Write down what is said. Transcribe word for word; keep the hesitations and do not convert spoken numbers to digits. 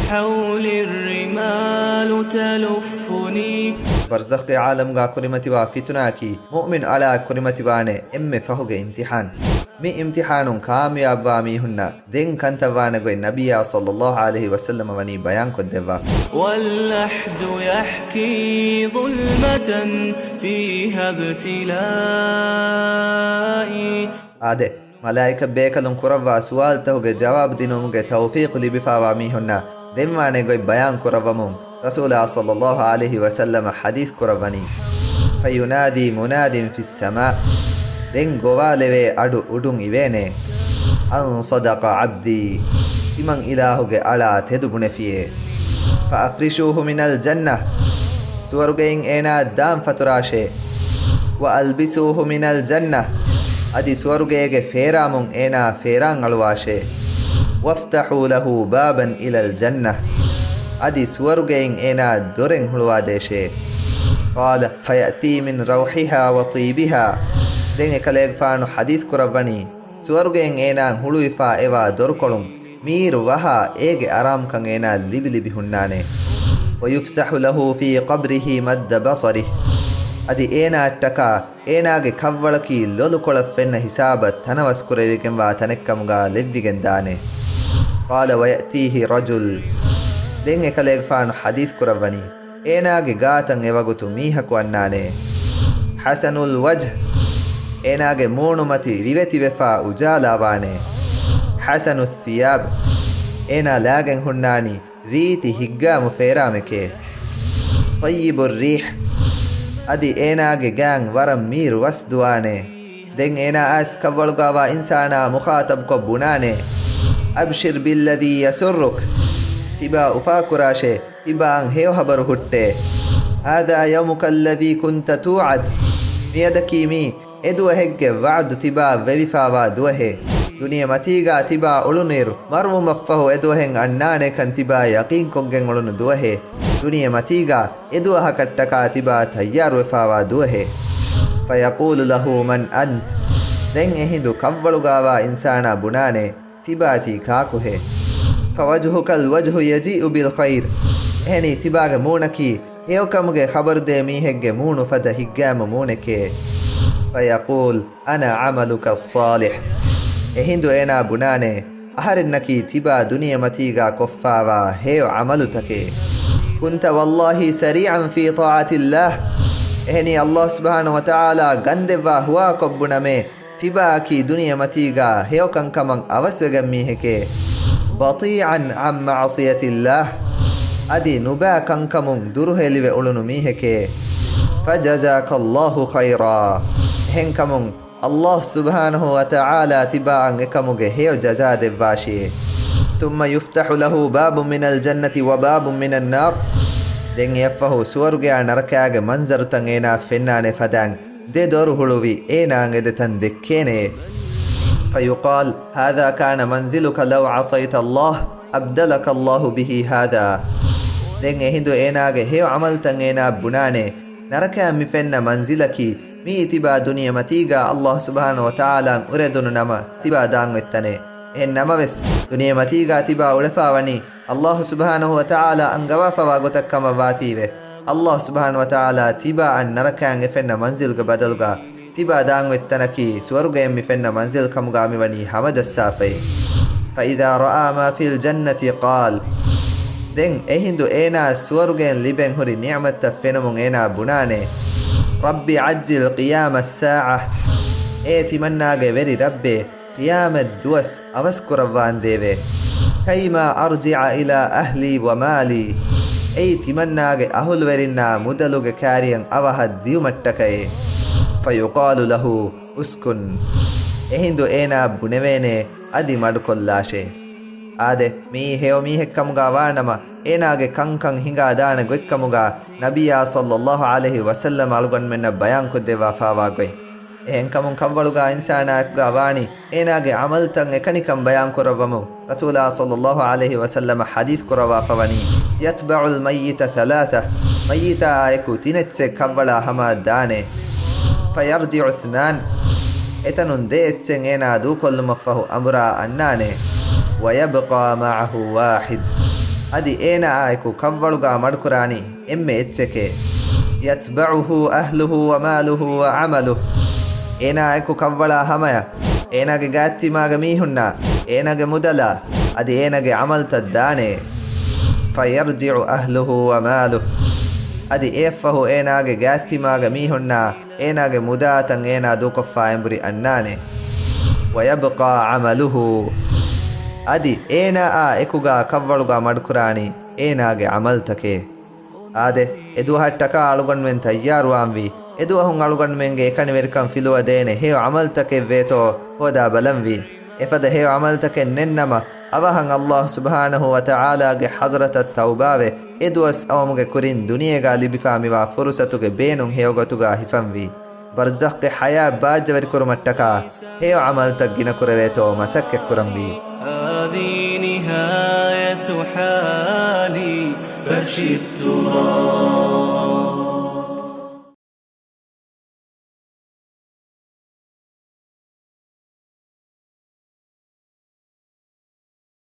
حولي الرمال تلفني. ބަރްޒަޚްގެ ޢާލަމްގާ ކުރިމަތިވާ ފިތުނައަކީ، މުއުމިން އަޅާ ކުރިމަތިވާނެ އެންމެ ފަހުގެ އިމްތިޙާން. މި އިމްތިޙާނުން ކާމިޔާބުވާ މީހުންނަށް ދެން ކަންތައް ވާނެ ގޮތް ނަބިއްޔާ ޞައްލައްލާހު ޢަލައިހި ވަސައްލަމަ ވަނީ ބަޔާންކޮށްދެއްވާފަ. واللحد يحكي ظلمة فيها ابتلائي. އާދެ، މަލާއިކަ ބޭކަލުން ކުރައްވާ ސުވާލުތަކުގެ ޖަވާބު ދިނުމުގެ ތައުފީޤު ލިބިފާވާ މީހުންނަށް ދެންވާނެ ގޮތް ބަޔާން ކުރައްވަމުން، ރަސޫލާ ޞައްލައްލާހު ޢަލައިހި ވަސައްލަމަ ޙަދީޘް ކުރައްވަނީ، فينادي مناد في السماء، ދެން ގޮވާލެވޭ އަޑު އުޑުން އިވޭނެ، أن صدق عبدي، ތިމަން އިލާހުގެ އަޅާ ތެދު ބުނެފިއޭ، فأفرشوه من الجنة، ސުވަރުގެއިން އޭނާއަށް ދާން ފަތުރާށޭ، وألبسوه من الجنة، އަދި ސުވަރުގޭގެ ފޭރާމުން އޭނާ ފޭރާން އަޅުވާށޭ، وافتحوا له بابا إلى الجنة، އަދި ސުވަރުގެއިން އޭނާ ދޮރެއް ހުޅުވާދޭށޭ. قال فيأتي من روحها وطيبها، ދެން އެކަލޭގެފާނު ޙަދީޘް ކުރައްވަނީ، ސުވަރުގެއިން އޭނާ ހުޅުވިފާ އެވާ ދޮރުކޮޅުން މީރު ވަހާ އޭގެ އަރާމުކަން އޭނާ ލިބި ލިބި ހުންނާނެ. ويفسح له في قبره مد بصره، އަދި އޭނާއަށްޓަކާ އޭނާގެ ކަށްވަޅަކީ ލޮލުކޮޅަށް ފެންނަ ހިސާބަށް ތަނަވަސް ކުރެވިގެންވާ ތަނެއްކަމުގާ ލެއްވިގެން ދާނެ. قال ويأتيه رجل، ދެން އެކަލޭގެފާނު ޙަދީޘް ކުރައްވަނީ، އޭނާގެ ގާތަށް އެވަގުތު މީހަކު އަންނާނެ. حسن الوجه، އޭނާގެ މޫނުމަތި ރިވެތިވެފާ އުޖާލާވާނެ. حسن الثياب، އޭނާ ލާގެން ހުންނާނީ ރީތި ހިއްގާމު ފޭރާމެކޭ. طيب الريح، އަދި އޭނާގެ ގާތް ވަރަށް މީރު ވަސް ދުވާނެ. ދެން އޭނާ އައިސް ކަށްވަޅުގާވާ އިންސާނާ މުޚާޠަބްކޮށް ބުނާނެ، أبشر بالذي يسرك، ތިބާ އުފާކުރާށޭ، ތިބާއަށް ހެޔޮ ހަބަރު ހުއްޓޭ. هذا يومك الذي كنت توعد، މިއަދަކީ މީ އެދުވަހެއްގެ ވަޢުދު ތިބާއަށް ވެވިފާވާ ދުވަހޭ. ދުނިޔެމަތީގާ ތިބާ އުޅުނުއިރު، މަރުވުމަށްފަހު އެދުވަހެއް އަންނާނޭކަން ތިބާ ޔަޤީންކޮށްގެން އުޅުނު ދުވަހޭ. ދުނިޔެމަތީގާ އެދުވަހަކަށްޓަކާ ތިބާ ތައްޔާރުވެފާވާ ދުވަހޭ. فيقول له من أنت، ދެން އެހިނދު ކަށްވަޅުގާވާ އިންސާނާ ބުނާނޭ، ތިބާތީ ކާކުހޭ؟ فوجهك الوجه يجيء بالخير، އެހެނީ ތިބާގެ މޫނަކީ ހެޔޮކަމުގެ ޚަބަރުދޭ މީހެއްގެ މޫނު ފަދަ ހިއްގާމު މޫނެކޭ. فيقول أنا عملك الصالح، އެހިނދު އޭނާ ބުނާނޭ، އަހަރެންނަކީ ތިބާ ދުނިޔެމަތީގާ ކޮށްފާވާ ހެޔޮ ޢަމަލުތަކޭ. كنت والله سريعا في طاعة الله، އެހެނީ ﷲ ސުބްޙާނަހޫ ވަތަޢާލާ ގަންދެއްވާ ހުވާކޮށް ބުނަމޭ، ތިބާއަކީ ދުނިޔެމަތީގާ ހެޔޮކަންކަމަށް އަވަސްވެގަތް މީހެކޭ. بطيئا عن معصية الله، އަދި ނުބައި ކަންކަމުން ދުރުހެލިވެ އުޅުނު މީހެކޭ. فجزاك الله خيرا، އެހެންކަމުން ﷲ ސުބްޙާނަހޫ ވަތަޢާލާ ތިބާއަށް އެކަމުގެ ހެޔޮ ޖަޒާ ދެއްވާށިއޭ. ثم يفتح له باب من الجنة وباب من النار، ދެން އެއަށްފަހު ސުވަރުގެއާ ނަރަކާގެ މަންޒަރުތައް އޭނާ ފެންނާނެ ފަދައިން، ދެ ދޮރު ހުޅުވި އޭނާއަށް އެ ދެތަން ދެއްކޭނެ. فيقال هذا كان منزلك لو عصيت الله أبدلك الله به هذا. ދެން އެހިނދު އޭނާގެ ހެޔޮ ޢަމަލުތައް އޭނާ ބުނާނެ، ނަރަކައަށް މި ފެންނަ މަންޒިލަކީ މިއީ ތިބާ ދުނިޔެމަތީގާ ﷲ ސުބްޙާނަހޫ ވަތަޢާލާއަށް އުރެދުނު ނަމަ ތިބާ ދާން އޮތް ތަނެއް. އެހެން ނަމަވެސް، ދުނިޔެމަތީގާ ތިބާ އުޅެފާވަނީ ﷲ ސުބްޙާނަހޫ ވަތަޢާލާ އަންގަވާފަވާ ގޮތަށް ކަމަށް ވާތީވެ، ﷲ ސުބްޙާނަހޫ ވަތަޢާލާ ތިބާއަށް ނަރަކައިން އެ ފެންނަ މަންޒިލުގެ ބަދަލުގާ ތިބާ ދާން އޮތް ތަނަކީ ސުވަރުގެއިން މި ފެންނަ މަންޒިލް ކަމުގާ މިވަނީ ހަމަޖައްސާފައި. فإذا رأى ما في الجنة قال، ދެން އެހިނދު އޭނާ ސުވަރުގެއިން ލިބެން ހުރި ނިޢުމަތްތައް ފެނުމުން އޭނާ ބުނާނެ، رب عجل قيام الساعة، އޭ ތިމަންނާގެ ވެރި ރައްބޭ، ޤިޔާމަތް ދުވަސް އަވަސް ކުރައްވާނދޭވެ. كيما أرجع إلى أهلي ومالي، އެއީ ތިމަންނާގެ އަހުލުވެރިންނާ މުދަލުގެ ކާރިއަށް އަވަހަށް ދިއުމަށްޓަކައޭ. فيقال له اسكن، އެހިނދު އޭނާ ބުނެވޭނެ، އަދި މަޑުކޮށްލާށޭ. އާދެ، މިއީ ހެޔޮ މީހެއްކަމުގާ ވާނަމަ، އޭނާގެ ކަންކަން ހިނގާ ދާނެ ގޮތްކަމުގާ ނަބިއްޔާ ޞައްލައްލާހު ޢަލައިހި ވަސައްލަމަ އަޅުގަނޑުމެންނަށް ބަޔާންކޮށްދެއްވާފާވާ ގޮތް. އެހެންކަމުން ކަށްވަޅުގާ އިންސާނާއެކުގާ ވާނީ އޭނާގެ ޢަމަލުތައް އެކަނިކަން ބަޔާންކުރައްވަމުން. ރަސޫލާ ޞައްލައްލާހު ޢަލައިހި ވަސައްލަމަ ޙަދީޘް ކުރައްވާފަވަނީ، يتبع الميت ثلاثة، މައްޔިތާއާއެކު ތިނެއްޗެއް ކަށްވަޅާ ހަމައަށް ދާނެ. فيرجع اثنان، އެތަނުން ދެ އެއްޗެއް އޭނާ ދޫކޮށްލުމަށްފަހު އަނބުރާ އަންނާނެ. ويبقى معه واحد، އަދި އޭނާއާއެކު ކަށްވަޅުގާ މަޑުކުރާނީ އެންމެ އެއްޗެކޭ. يتبعه أهله وماله وعمله. އޭނާއެކު ކަށްވަޅާ ހަމަޔަށް އޭނާގެ ގާތްތިމާގެ މީހުންނާ އޭނާގެ މުދަލާ އަދި އޭނާގެ ޢަމަލުތައް ދާނެ. فيرجع أهله وماله. އަދި އެއަށްފަހު އޭނާގެ ގާތްތިމާގެ މީހުންނާ އޭނާގެ މުދާތައް އޭނާ ދޫކޮށްފާ އެނބުރި އަންނާނެ. ويبقى عمله. އަދި އޭނާއާ އެކުގާ ކަށްވަޅުގާ މަޑުކުރާނީ އޭނާގެ ޢަމަލުތަކޭ. އާދެ، އެދުވަހަށްޓަކާ އަޅުގަނޑުމެން ތައްޔާރުވާންވީ. އެދުވަހުން އަޅުގަނޑުމެންގެ އެކަނިވެރިކަން ފިލުވަދޭނެ ހެޔޮ ޢަމަލުތަކެއްވޭތޯ ހޯދާ ބަލަންވީ. އެފަދަ ހެޔޮ ޢަމަލުތަކެއް ނެތްނަމަ، އަވަހަށް ﷲ ސުބްޙާނަހޫ ވަތަޢާލާގެ ޙަޟްރަތަށް ތައުބާވެ، އެ ދުވަސް އައުމުގެ ކުރިން ދުނިޔޭގާ ލިބިފާ މިވާ ފުރުޞަތުގެ ބޭނުން ހެޔޮގޮތުގާ ހިފަންވީ. ބަރްޒަޚްގެ ޙަޔާތް ބާއްޖަވެރިކުރުމަށްޓަކާ ހެޔޮ ޢަމަލުތައް ގިނަކުރެވޭތޯ މަސައްކަތްކުރަންވީ. هذه نهاية حالي، فرش التراب.